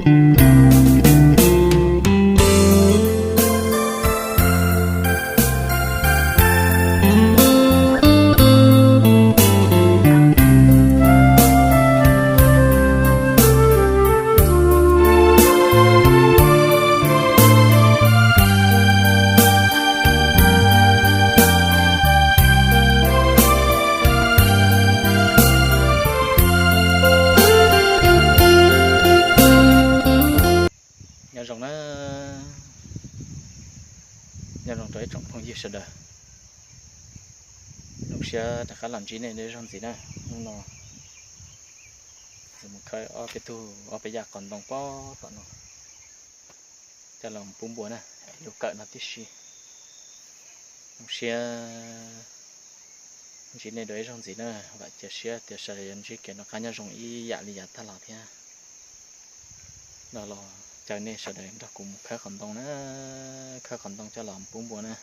Nyob zoo na, nyob zoo rau ib tsoom phooj ywg sawv daws. Zoo siab rov qab los ntsib nej dua ib zaug ntxiv na. Hnub no mus khawb ob peb tug, ob peb yam qos ntoo pob tom no coj los pub npua na, lub kawm no tib si. Zoo siab ntsib nej dua ib zaug ntxiv na, vam cia siab tias sawv daws yuav ntsib kev noj qab nyob zoo ib yam li yav tag los thiab. No los caw nej sawv daws nrog kuv mus khawb qos ntoo na, khawb qos ntoo coj los pub npua na.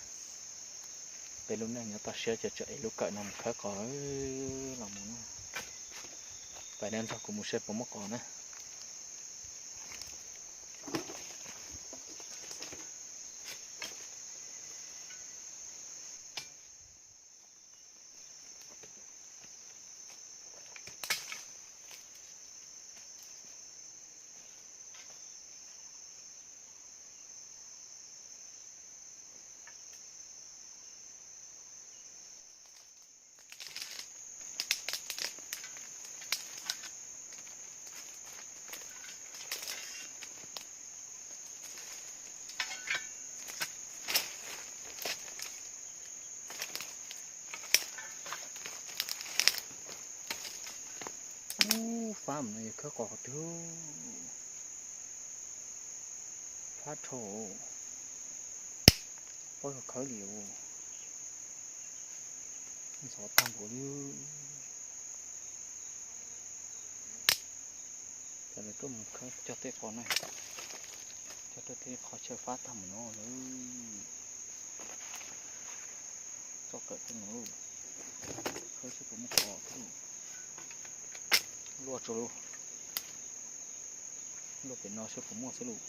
Peb lub neej nyob toj siab ces tseem ev lub kawm no mus khawb qos los mus na. Pab nej nrog kuv mus seb puas muaj qos na. Ub, fab no yog khawb qos qhov twg? Fab dhau, pob yog khawb li. Ntxhov tag npaum li. Cov lawv tuaj mus khawb cog tej qos na, cog tej qhov chaw fab tag mus no lawm. Txoj kawm tej no, khawb seb puas muaj qos xwb. Luaj tsuas lub, luaj pem no seb puas muaj xwb lub.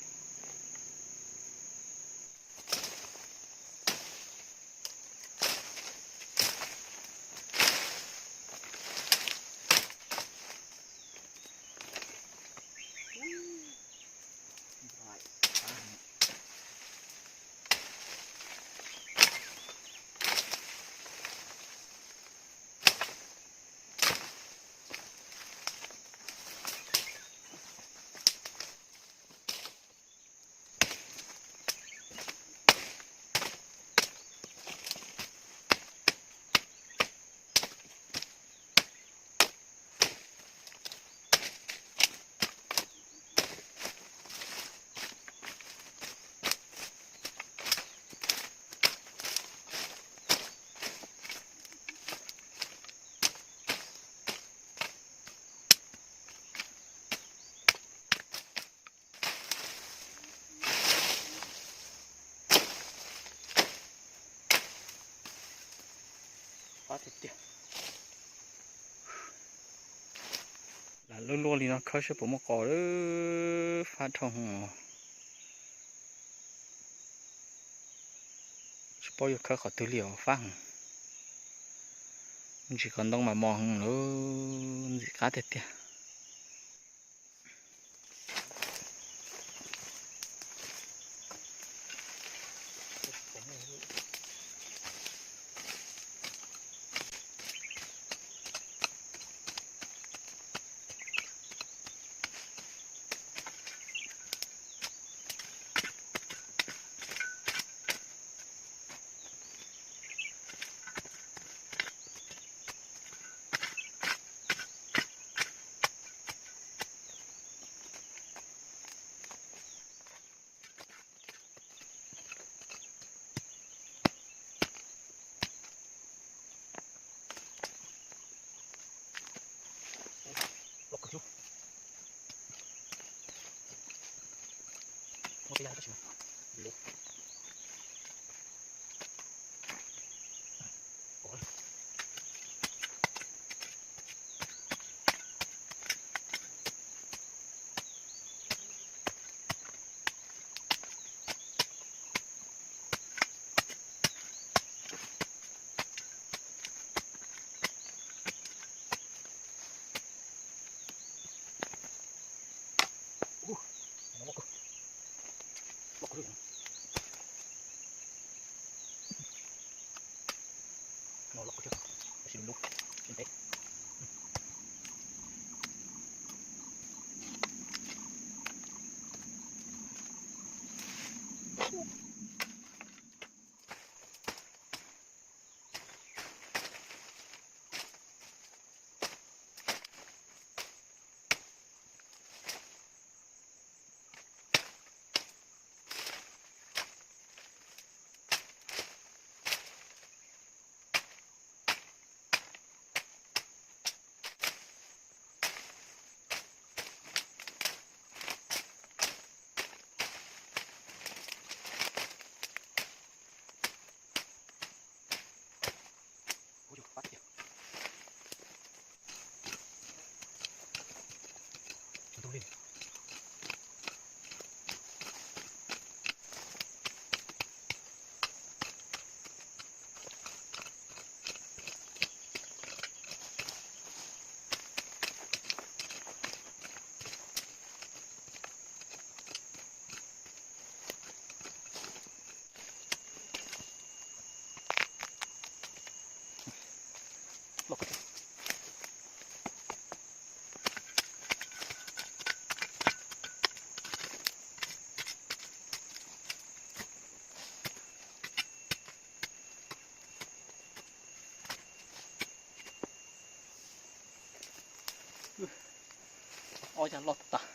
Fab tiag tiag. Lam luaj luaj li no khawb seb puas muaj qos. Fab dhau os. Tsis paub yuav khawb qhov twg li os, fab heev. Ntsis qos ntoo mas mos heev lawm, ntxim qab tiag tiag. Ob yag loj tas.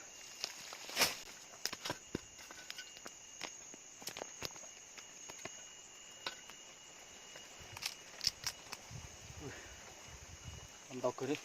Ntau kawg li.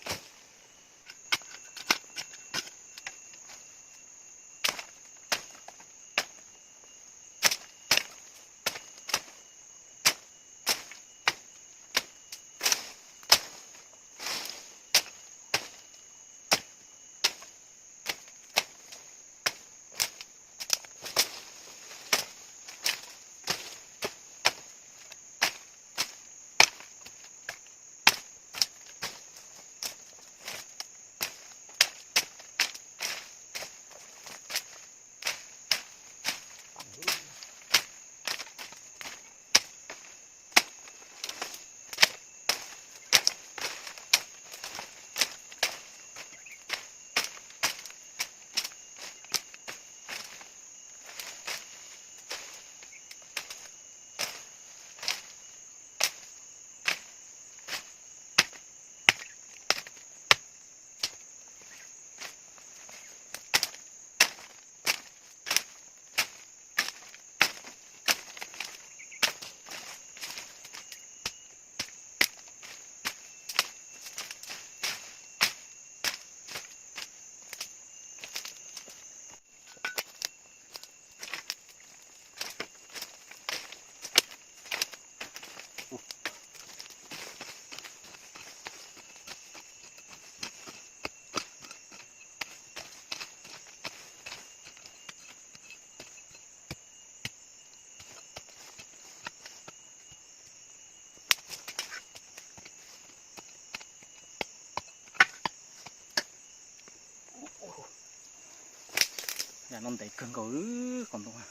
Yam no ntev kawg nkaus, qos ntoo.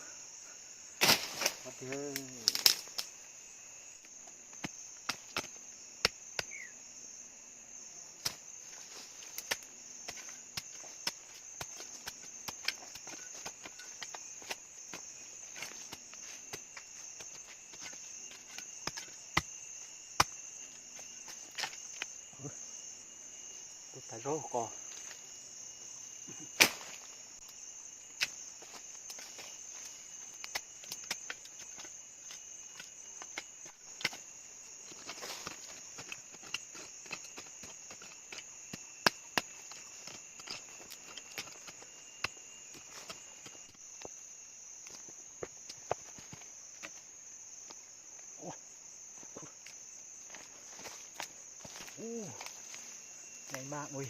Tus tas zaub qos. Ua, nyai maj ua.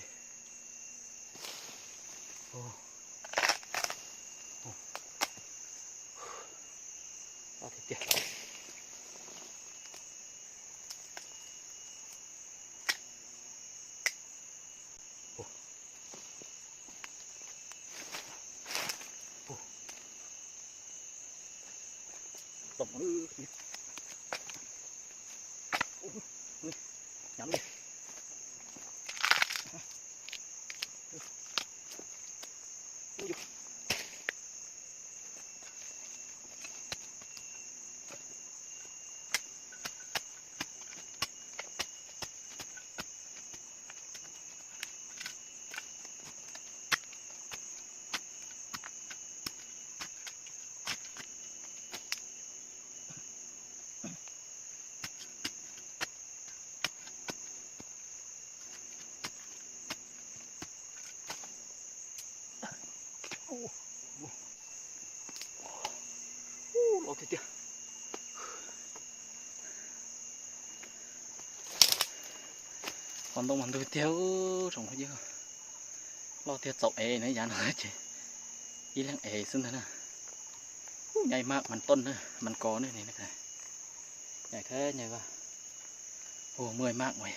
Ua, tiag tiag. Ua, ua. Tau, hnyav li. Ua, ua, ua, loj tiag tiag. Qos ntoo mas ntug tiag, tsoom phooj ywg. Loj tiag, txaus ev na, yav no ces ib leeg ev xwb ntag na. Ub, nyai maj, mas tooj na, mas kos na, nyai thiab nyai vas. Ua, muaj maj ua.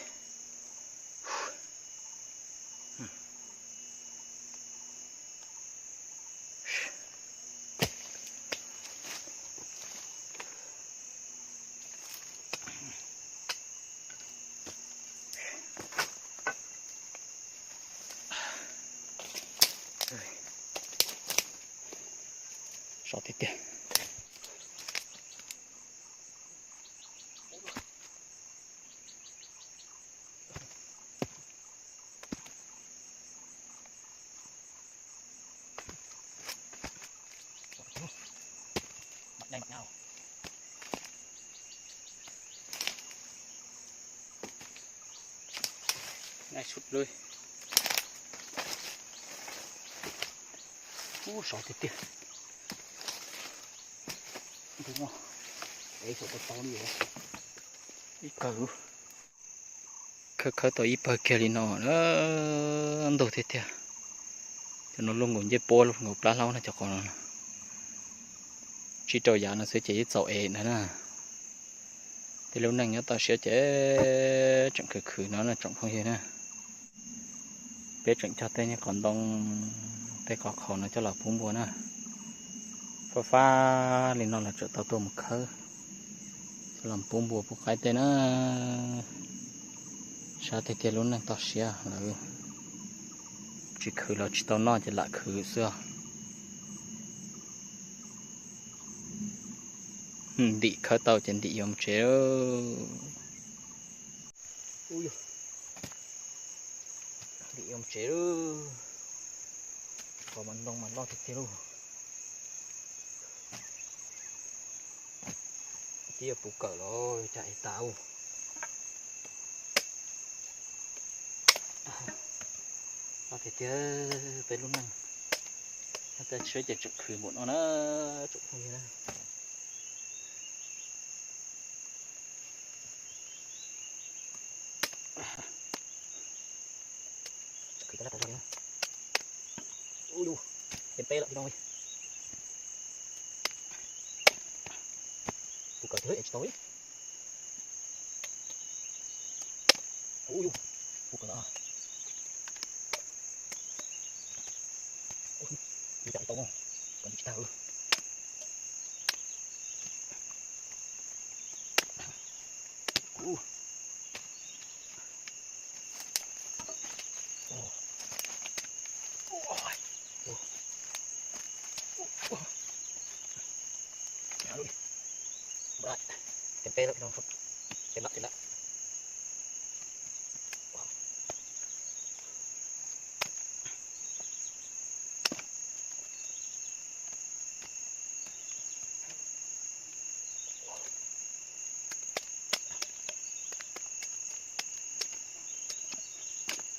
Sov tiag tiag. Nai sut lwj. Ub, sov tiag tiag. Ntuj no, ev saum tau tau li. Ib kawg, khawb khawb tau ib pawg kiag li no na, ntug tiag tiag. Cov no luaj nkaus ncej puab, luaj nkaus plab hlaub na cov qos no. Tsib rau yav no xwb ces yeej txaus ev ntag na. Tej lub neej nyob toj siab ces tseem khwv khwv no na tsoom phooj ywg na. Peb tseem cog tej niag qos ntoo, tej qos qhaus no coj los pub npua na. Fab fab li no los tseem tau tuaj mus khawb coj los pub npua pub qaib tej na. Sab tiag tiag lub neej toj siab lawm. Tsis khwv los tsis tau noj ces lam khwv xwb os. Ntim khawb tau ces ntim yuav mus tsev. Ub, ntim yuav mus tsev lawm. Qos mas ntoo mas loj tiag tiag lauj. Twb yuav puv kawm los cas es tas ub. Loj tiag tiag peb lub neej. Nyob toj siab ces tseem khwv npaum no na, tsoom phooj ywg na. Khwv cov lab tau zog li na. Ub yus, ceev peb lawm tib no li. Puv kawm tiag es tsis tau li. Ub yus, puv kawm lawm. Ub, yus cas tsis tau no, kawm tsis tag li. Ub. Ub. Ub. Ub. Ub. Ub. Ub. Ub.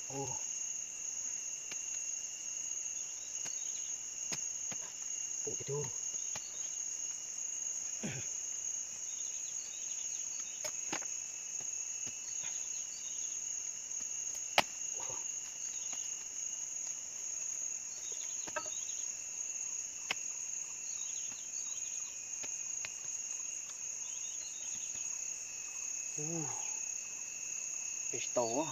Ub. Ub. Ub, peb tsis tau.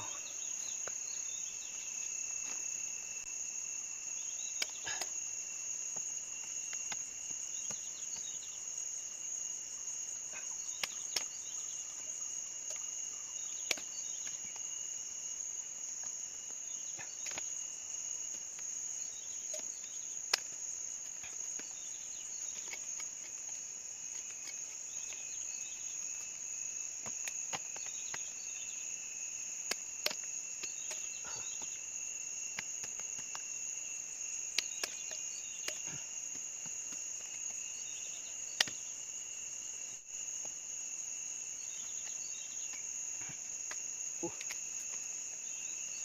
Ub,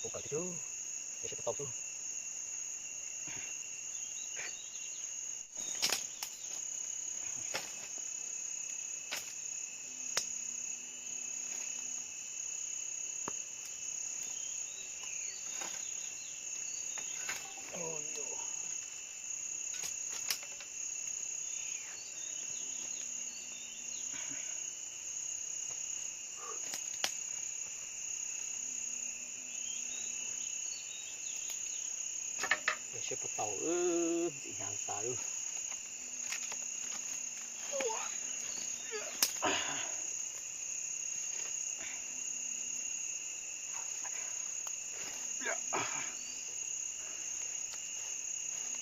puv kawm tiag tiag, es seb puas tau xwb. Seb puas tau, ntxim hnyav tas lawm.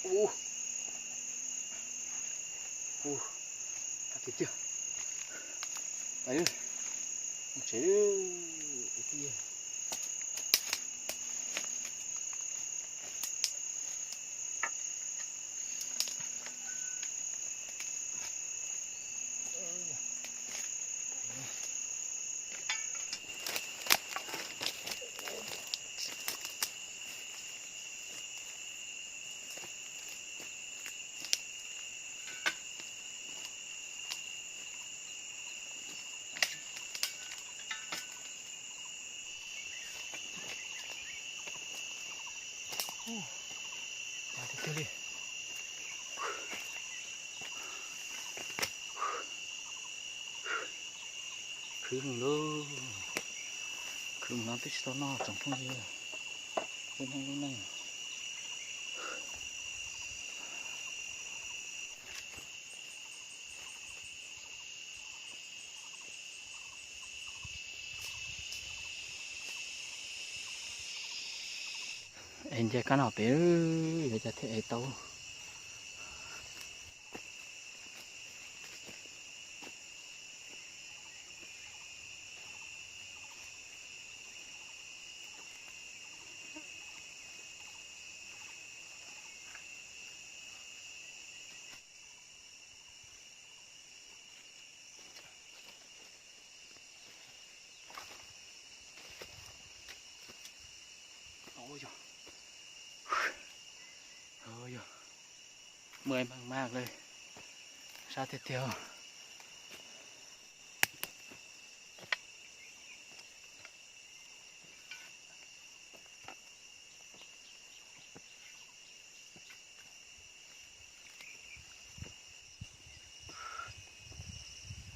Ub, ub, tiag tiag. Pais, mus tsev kwv tij. Khwv mus lub, khwv mus no twb tsis tau noj tsoom phooj ywg, lub neej lub neej. Es nce kab no pem, yuav cas thiaj ev tau. Mus mag mag li, sab tiag tiag.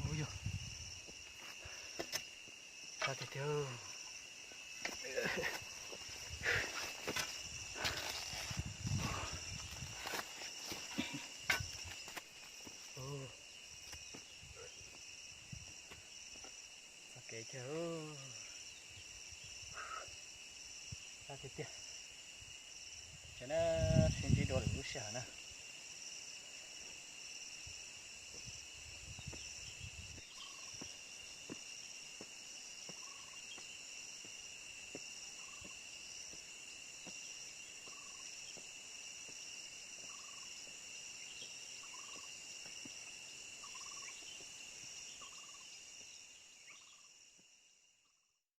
Ub yog, sab tiag tiag. Txoj kev chaw, sab tiag tiag. Ces na, sib ntsib dua lwm lub sij hawm na.